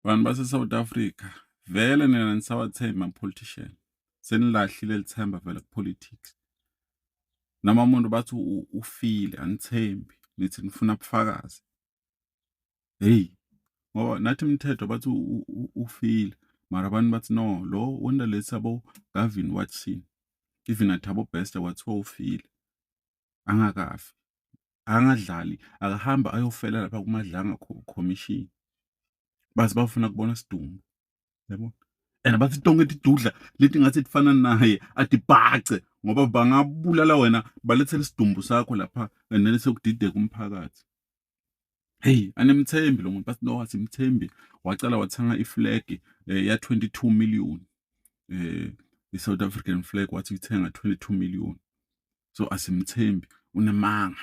Vanhu base-South Africa vele nina nisawathembi ama-politician, senilahlile lithemba vele ku-politics. Noma umuntu bathi ufile anithembi, nithi nifuna ubufakazi. Hey, ngoba nathi imithetho bathi ufile, mara abantu bathi no, lo wenda lesi abo Gavin Watson, even Thabo Bester kwathiwa ufile angakafi, angadlali, akahambe ayofela lapha kuMadlanga Commission. Baze bafuna kubona sidumbu, yabo. And bathi tonke tidudla leti ngathi tifana naye atibhace ngoba bangabulala wena balethele isidumbu sakho lapha and then sekudideka umphakathi. Hey, anemthembi lo muntu, bathi no, asimthembi. Wacala wathenga iflag ya 22 million, i-South African flag wathi uyithenga 22 million. So asimthembi, unemanga.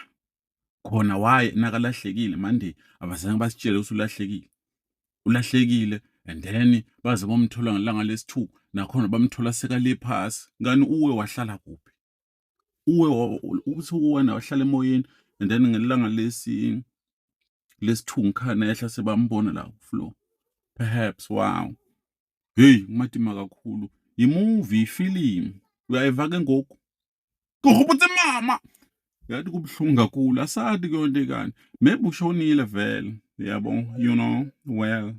Khona why nakalahlekile Monday abazange basitshele ukuthi ulahlekile. Ulahlekile and then baze bomthola ngelanga lesi-2, nakhona bamthola sekale phasi. Ngani uwe wahlala kuphi? Uwe ukuthi uwena wahlala emoyeni and then ngelanga lesi-2 ngikhana yehla sebambona la ku-floor. Perhaps, wow. Hey, kumatima kakhulu. I-movie, ifilimu. Uyayiva ke ngoku? Ke mama. Yathi kubuhlungu kakhulu, asathi kuyonto kani. Maybe ushonile vele, yabo, you know, well.